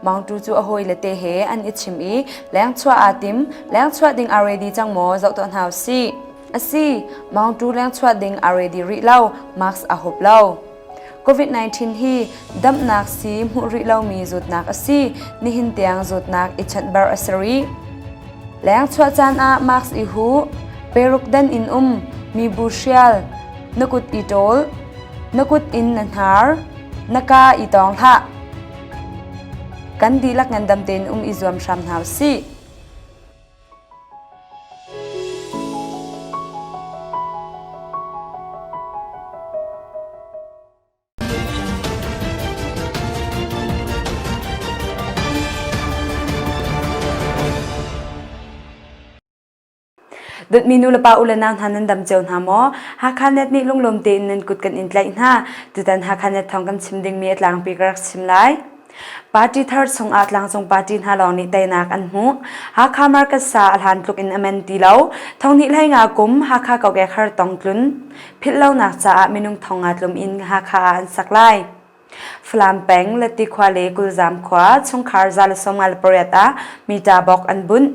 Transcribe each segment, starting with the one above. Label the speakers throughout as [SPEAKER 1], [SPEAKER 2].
[SPEAKER 1] Mawngtu cu a hawile te he an i chim i lengchuah aa tim. Lengchuah ding aa ready cang maw zoh tuah hna usih. Asi, Mawngtu lengchuah ding aa ready rih lo, mask aa hup lo. COVID-19 hi damnak sii hmuh rih lomi zawtnak a si. Nihin tiang zawtnak i chanhbar a si rih. Lengchuah caan ah mask i huh, peruk dan in um, mibu hrial, na kut i ṭawl, na kut in na hnar, na kaa i tawng hlah. Kan dihlak ngandam tein um i zuam hram hna usih. Dawtmi nulepa u le nau hna nan dam cio hna maw? Hakha Net nih lunglawm tein nan kut kan in tlaih hna. Tutan Hakha Net thawng kan chim dingmi a tlangpi ka rak chim lai. Party thar chungah tlangcung party hna lawng nih teinak an hmuh. Hakha market sa a hlan tluk in a men ti lo. Thonghnih hlei nga kum Hakha kokek har tong tlun. Philh lonak caah minung thong nga tlum in Hakha ah an sak lai. Falam peng Lati khua le Kulzam khua chungkhar 158 ah mita bok an bunh.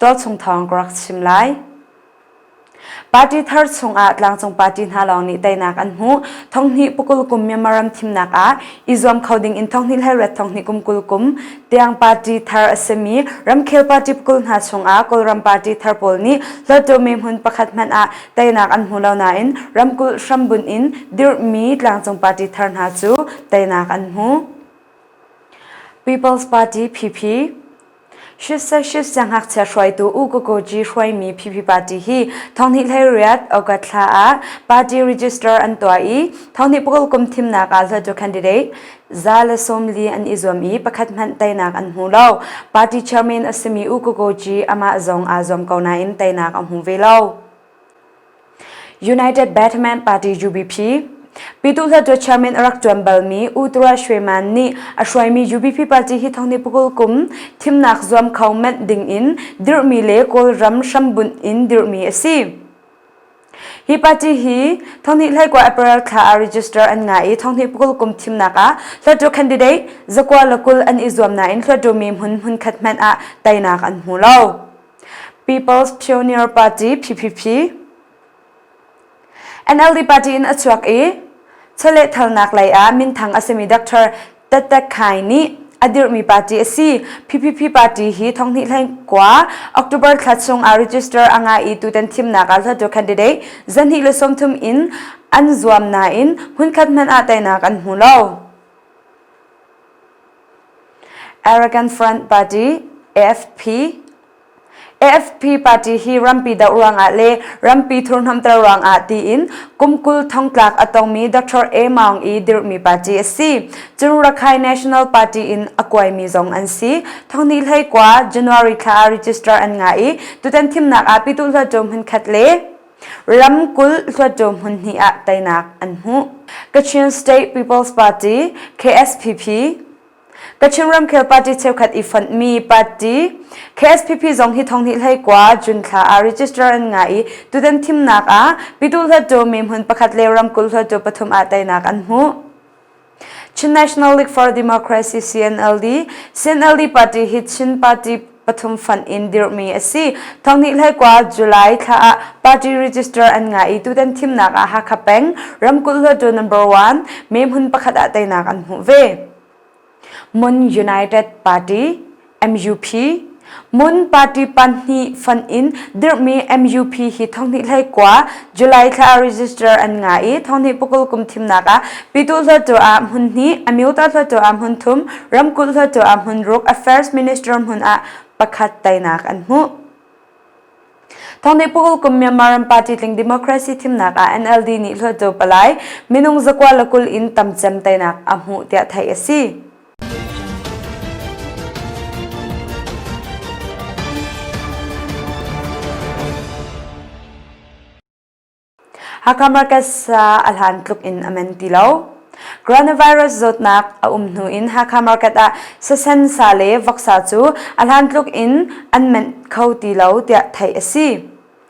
[SPEAKER 1] Tualchung thawng ka rak chim lai. Party thar chungah tlangcung party hna lawng nih teinak an hmuh. Thonghnih pukul kum Myanmar ram thimnak ah i zuam kho ding in thonghnih hlei thonghnih kum 20 kum tiang party thar a simi ramkhel party pukul hna chungah Kawlram party thar pawl nih Hluttaw hmun pakhat hmanh ah teinak an hmu lo nain ramkulh hrambunh in dirhmi tlangcung party thar hna cu teinak an hmu. People's Party PP Shit siangngakchia hruaitu U Ko Ko Gyi hruaimi PP party hi thonghnih hleiriat August thla ah party register an tuah i thonghnih pakul kum thimnak ah hluttaw candidate 140 an i zuam i pakhat hmanh teinak an hmu lo. Party chairman a simi U Ko Ko Gyi amah zong aa zuam ko nain teinak a hmu ve lo. United Batman Party UBP Pyituh Hluttaw chairman a rak ṭuan balmi U Tura Shwe Man nih a hruaimi UBP party hi thonghnih pakul kum thimnak zuam kho manh ding in dirhmi le Kawlram hrambunh in dirhmi a si. Hi party hi thonghnih hleikua April thla ah register an ngah i thonghnih pakul kum thimnak ah Hluttaw candidate 21 an i zuam nain Hluttaw mi hmun hmunkhat hmanh ah teinak an hmu lo. People's Pioneer Party PPP NLD party in a chuak i chawlehthalnak lei ah minthang a simi Dr. Tatak Khai nih a dirhmi party a si. PPP party hi thonghnih hlei kua October thla chung ah register a ngah i tutan thimnak ah hluttaw candidate 230 in an zuam nain hmunkhat hmanh ah teinak an hmu lo. Arakan Front Party AFP AFP party hi rampi doh ruangah le rampi thurhnawmter ruangah tiin kum 20 thongtlak a tongmi Dr. A Maung i dirhmi party a si. Cun Rakhine National Party in a kuaimi zong an si. Thonghnih hlei kua January thla ah register an ngah i tutan thimnak ah Pyituh Hluttaw hmunkhat le ramkulh Hluttaw hmun hnih ah teinak an hmuh. Kachin State People's Party KSPP Kachin ramkhel party cheukhat i fonhmi party KSPP zong hi thonghnih hlei kua June thla ah register an ngah i tutan thimnak ah Pyituh Hluttaw mi hmun pakhat le ramkulh hluttaw pathum ah teinak an hmuh. Chin National League for Democracy CNLD CNLD party hi Chin party pathum fonh in dirhmi a si. Thonghnih hlei kua July thla ah party register an ngah i tutan thimnak ah Hakha peng ramkulh hluttaw number 1 me hmun pakhat ah teinak an hmuh ve. Mon United Party MUP Mon Party pahnih fonh in dirhmi MUP hi thonghnih hlei kua July thla register an ngah i thonghnih pakul kum thimnak ah Pyituh Hluttaw ah hmun hnih, Amyota Hluttaw ah hmun thum, ramkulh Hluttaw ah hmun ruk, Affairs Minister hmun ah pakhat teinak an hmuh. Thonghnih pakul kum Myanmar ram party tling democracy thimnak ah NLD nih Hluttaw palai minung 120 in tamcem teinak a hmuh tiah theih a si. Hakha market sa a hlan tluk in a men ti lo. Coronavirus zawtnak a um hnu in Hakha market ah sasen sa le voksa cu a hlan tluk in an menh kho ti lo tiah theih a si.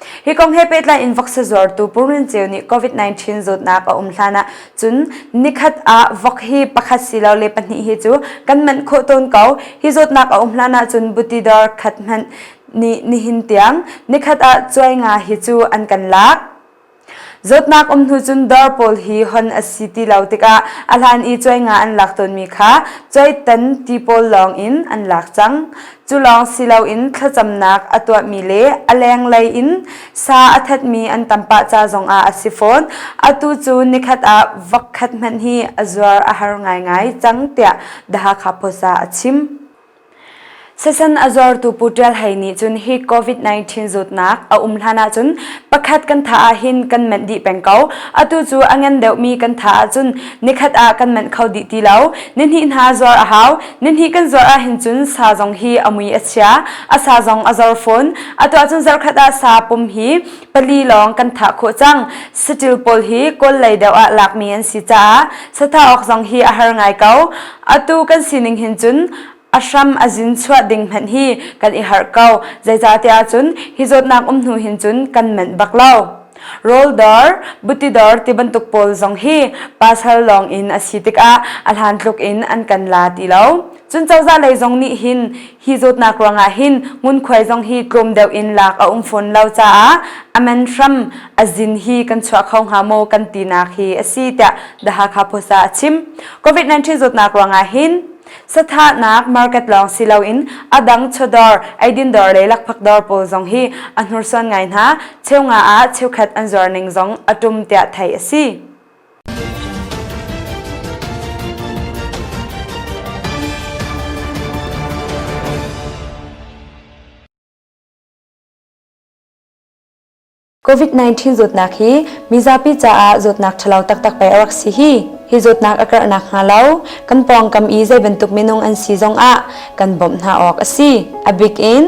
[SPEAKER 1] Hi kong he pehtlai in voksa zuartu Pu Rin Ceu nih COVID-19 zawtnak a um hlan ah cun nikhat ah vok hi pakhat silole pahnih hi cu kan manh khawh tawn ko. Hi zawtnak a um hlan ah cun buti dawr khat hmanh nih nihin tiang nikhat ah cuai nga hi cu an kan lak. Zawtnak um hnu cun dawr pawl hi hon a si ti lo tikah a hlan i cuai nga an lak tawnmi kha cuaitan ti pawl lawng in an lak cang. Cu lawng si loin thlacamnak a tuahmi le a lenglei in sa a thatmi an tam pah ca zongah a si fawn. Atu cu nikhat ah vok khat hmanh hi a zuar a har ngaingai cang tiah The Hakha Post ah a chim. Sasan a zuartu Pu Ṭial Hei nih cun hi COVID-19 zawtnak a um hlan ahcun pakhat kan thah ahhin kan manh dih peng ko. Atu cu a ngan deuhmi kan thah ahcun nikhat ah kan manh kho dih ti lo. Nihnih hna zuar a hau. Nihnih kan zuar ahhin cun sa zong hi a mui a chia. A sa zong a zor fawn. Atu ahcun zarhkhat ah sa pum hi pali lawng kan thah khawh cang. Saṭil pawl hi kawl lei deuh ah lakmi an si caah sathah awk zong hi a har ngai ko. Atu kan sining hin cun a hram a zin chuah ding hmanh hi kan i harh ko. Zeicahtiah cun hi zawtnak um hnu hin cun kan manh bak lo. Rawl dawr, buti dawr ti bantuk pawl zong hi pasal lawng in a si tikah a hlan tluk in an kan la ti lo. Cun cozah lei zong nih hin hi zawtnak ruangah hin ngunkhuai zong hi tlawm deuh in lak a um fawn lo caah a man hram a zin hi kan chuah kho hnga maw kan tinak hi a si tiah The Hakha Post ah a chim. COVID-19 zawtnak ruangah hin sathahnak market lawng si loin a dang chawdawr, eidin dawr le lakphak dawr pawl zong hi a hnursuan ngai hna. Cheunga ah cheukhat an zuar ning zong a ṭum tiah theih a si. COVID-19 zawtnak hi mizapi caah zawtnak ṭhalo taktak pei a rak si hi. Hi zawtnak a karh nakhnga lo kan pawngkam i zei bantuk minung an si zongah kan bawmh hna awk a si. A bik in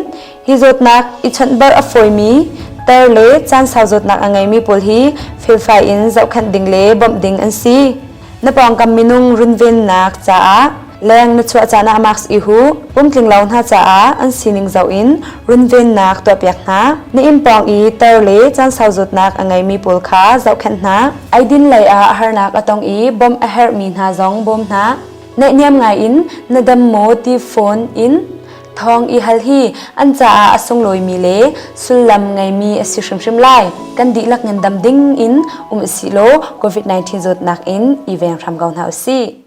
[SPEAKER 1] hi zawtnak i chawnhbarh a fawimi tar le caan sau zawtnak a ngeimi pawl hi felfai in zohkhenh ding le bawmh ding an si. Na pawngkam minung runvennak caah leng na chuah caan ah mask i huh. Pumtling lo hna caah an sining zoh in runvennak tuahpiak hna. Na inn pawng i tar le caan sau zawtnak a ngeimi pawl kha zohkhenh hna. Eidin lei ah harnak a tong i bawmh a herhmi hna zong bawm hna. Naihniam ngai in na dam maw ti phone in Thawng i hal hi an caah a sunglawimi le sullam ngeimi a si hrimhrim lai. Kan dihlak ngandam ding in um usih law COVID-19 zawtnak in i veng hram ko hna usih.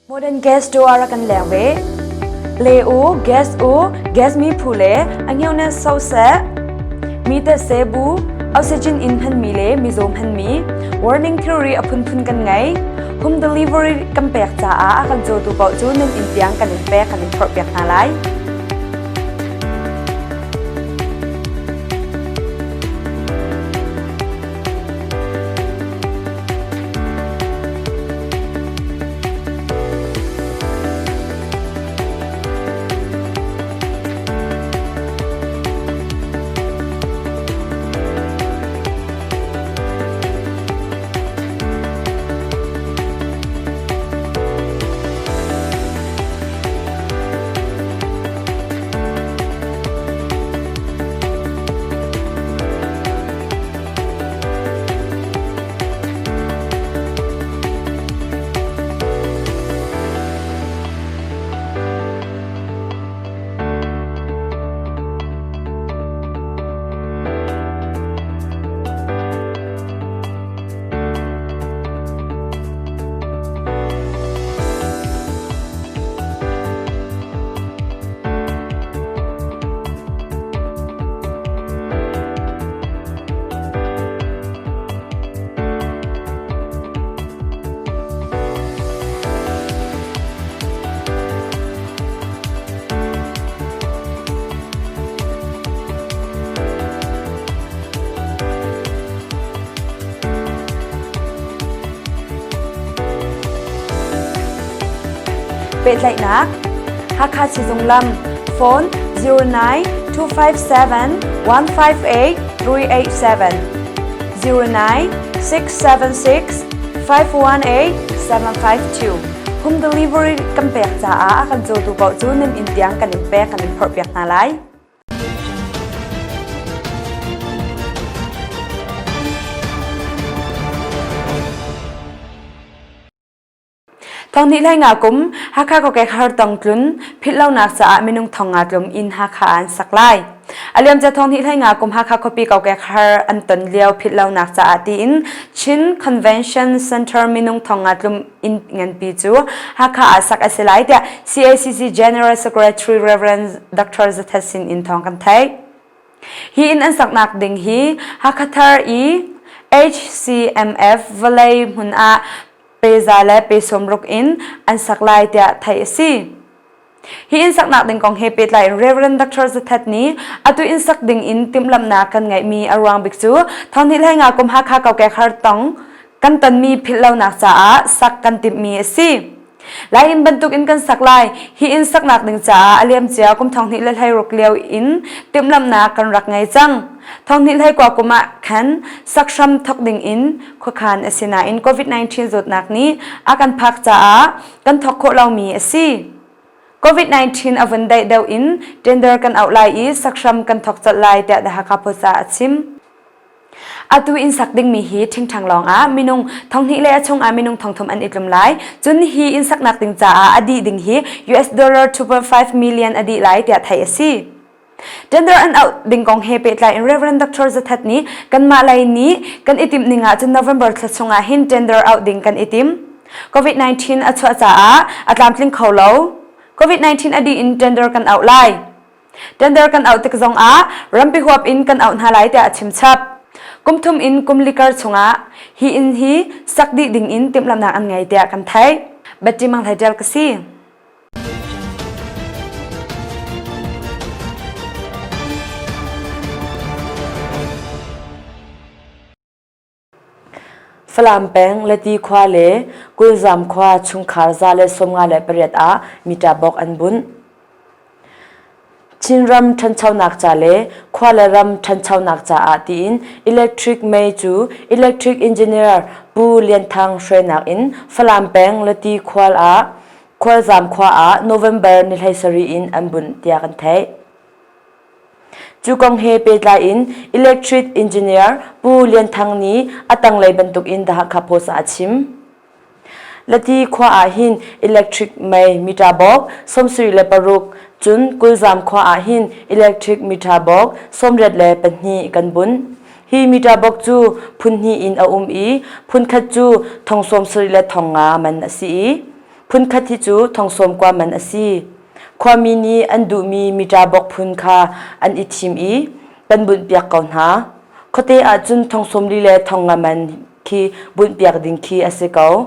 [SPEAKER 1] Modern gas tu a rak kan leng ve. Le u, gas u, gas mi phu le a hngeu ne so seh. Mi te se bu, oxygen in hman mi le mizaw hman mi, warning theory a phunphun kan ngei. Home delivery kan pek caah a kan cawtu paoh cu nan inn tiang kan in pek kan in phorh piak hna lai. Pehtlaihnak Hakha Sizung lam phone 09 257 158 387. 09 676 518 752. Home delivery kan pek caah a kan cawtu paoh cu nan inn tiang kan in pek kan in phorhpiak hna lai. Thonghnih hlei nga kum Hakha kokek hartong tlun philhlonak caah minung thong nga tlum inn Hakha ah an sak lai. A liamcia thonghnih hlei nga kum Hakha khuapi kokek har an ton lio philhlonak caah tiin Chin Convention Center minung thong nga tlum inn nganpi cu Hakha ah sak a si lai tiah CACC General Secretary Rev. Dr. Zathat sin in thawng kan theih. Hi inn an saknak ding hi Hakha Thar i HCMF vawlei hmun ah peza le pe sawmruk in an sak lai tiah theih a si. Hi inn saknak ding kong he pehtlai in Rev. Dr. Zathat nih atu inn sak ding in timhlamhnak kan ngeihmi a ruang bik cu thonghnih hlei nga kum Hakha kokek hartong kan tonmi philhlonak caah sak kan timhmi a si. Lai inn bantuk in kan sak lai. Hi inn saknak ding caah a liamcia kum 2016 lio in timhlamhnak kan rak ngei cang. 2021 kum ah khan sak hram thawk ding in khuakhan a si nain COVID-19 zawtnak nih a kan phak caah kan thawk khawh lomi a si. COVID-19 a vun daih deuh in tender kan auh lai i sak hram kan thawk colh lai tiah The Hakha Post ah a chim. Atu inn sak dingmi hi ṭhingṭhang lawngah minung 2000 le a chungah minung 3000 an i tlum lai. Cun hi inn saknak ding caah a dih ding hi US dollar 2.5 million a dih lai tiah theih a si. Tender an auh ding kong he pehtlai in Rev. Dr. Zathat nih kanmah lei nih kan i timh ning ahcun November thla chungah hin tender auh ding kan i tim. COVID-19 a chuah caah a tlamtling kho lo. COVID-19 a dih in tender kan auh lai. Tender kan auh tik zongah rampi huap in kan auh hna lai tiah a chim chap. Kum thum in kum li kar chungah hi inn hi sak dih ding in timhlamhnak an ngei tiah kan theih. Betty Mang Hlei Ṭial ka si.
[SPEAKER 2] Falam peng Lati khua le Kulzam khua chungkhar 158 ah mita bawk an bunh. Chinram ṭhanchonak ca le khua le ram ṭhanchonak caah tiin electric mei cu electric engineer Pu Lian Thang hruainak in Falam peng Lati khual ah Khualzam khua ah November ni 17 in an bunh tiah kan theih. Cu kong he pehtlai in electric engineer Pu Lian Thang nih a tanglei bantukin The Hakha Post ah a chim. Lati khua ah hin electric mei meter bawk 76 cun Kulzam khua ah hin electric meter bawk 82 kan bunh. Hi meter bawk cu phun hnih in a um i phun khat cu thong sawm sarih le thong nga man a si i phun khat hi cu thong sawm kua man a si. Khuami nih an duhmi mita bawk phun kha an i thim i kan bunhpiak ko hna. Khuate ahcun thong sawmli le thong nga man khi bunhpiak ding khi a si ko.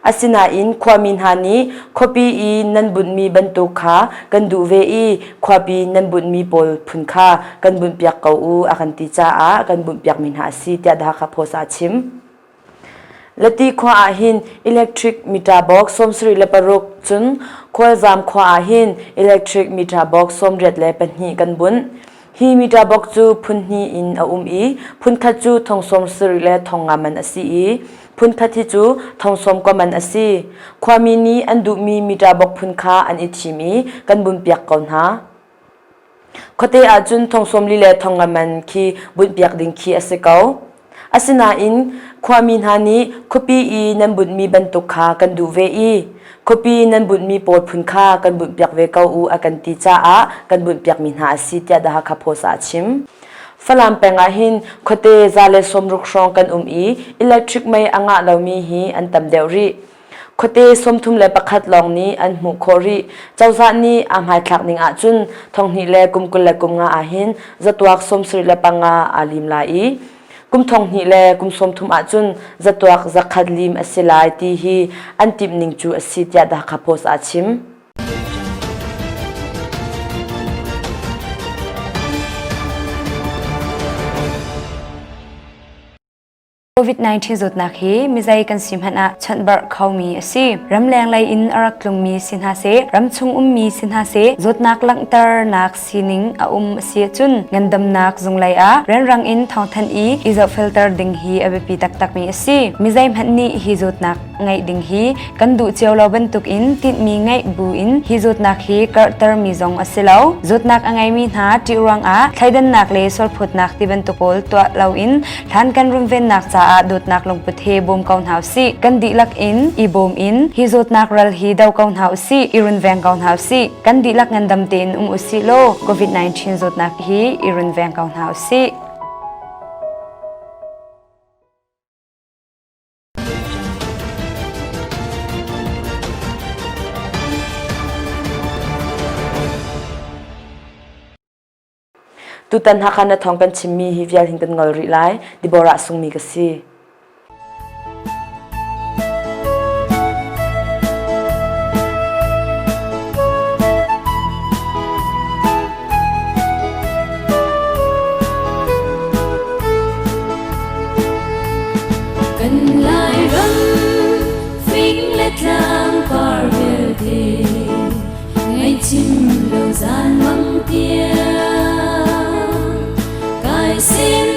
[SPEAKER 2] Asinain khuami hna nih khuapi i nan bunhmi bantuk kha kan duh ve i khuapi nan bunhmi pawl phun kha kan bunhpiak ko u a kan ti caah kan bunhpiakmi hna a si tiah The Hakha Post ah a chim. Lati khua ah hin electric meter box 76 cun Khualzam khua ah hin electric meter box 82 kan bunh. Hi meter box cu phun hnih in a um i phun khat cu thong sawm sarih le thong nga man a si i phun khat hi cu thong sawm kua man a si. Khuami nih an duhmi meter box phun kha an i thim i kan bunpiak ko hna. Khuate ahcun thong sawmli le thong nga man khi bunhpiak ding khi a si ko. Asinain khuami hna nih khuapi i nan bunhmi bantuk kha kan duh ve i khuapi nan bunhmi pawl phun kha kan bunhpiak ve ko u a kan ti caah kan bunhpiakmi hna a si tiah The Hakha Post ah a chim. Falam peng ah hin khuate 160 hrawng kan um i electric mei a ngah lomi hi an tam deuh rih. Khuate 31 lawng nih an hmuh khawh rih. Cozah nih aa hmaithlak ning ahcun thonghnih le kum 25 ahhin zatuak 75 aa lim lai i kum thonghnih le kum 30 ahcun zatuak zakhat lim a si lai ti hi an timh ning cu a si tiah The Hakha Post ah a chim.
[SPEAKER 1] COVID-19 zawtnak hi mizei kan si hmanh ah chawnhbarh khomi a si. Ramleng lei in a rak tlungmi si hna seh, ramchung ummi si hna seh, zawtnak langhternak sining a um a si ahcun ngandamnak zung lei ah rianrang in thawngthanh i i zohfelter ding hi a biapi taktakmi a si. Mizei hmanh nih hi zawtnak ngeih ding hi kan duh cio lo bantukin tinhmi ngeih buin hi zawtnak hi karhtermi zong a si lo. Zawtnak a ngeimi hna ṭih ruangah thleidannak le sualphawtnak ti bantuk pawl tuah loin hlan kan runvennak caah dawtnak lungput he bawm ko hna usih. Kan dihlak in i bawm in hi zawtnak ral hi do ko hna usih, i runveng ko hna usih. Kan dihlak ngandam tein um usih law COVID-19 zawtnak hi i runveng ko hna usih.
[SPEAKER 2] Tutan Hakha na thawng kan chimmi hi vial hin kan ngol rih lai. Deborah sungmi ka si.
[SPEAKER 3] Kan Lairam fing le tlang par vialte ngaihchim lo zan mang tiang kai sin.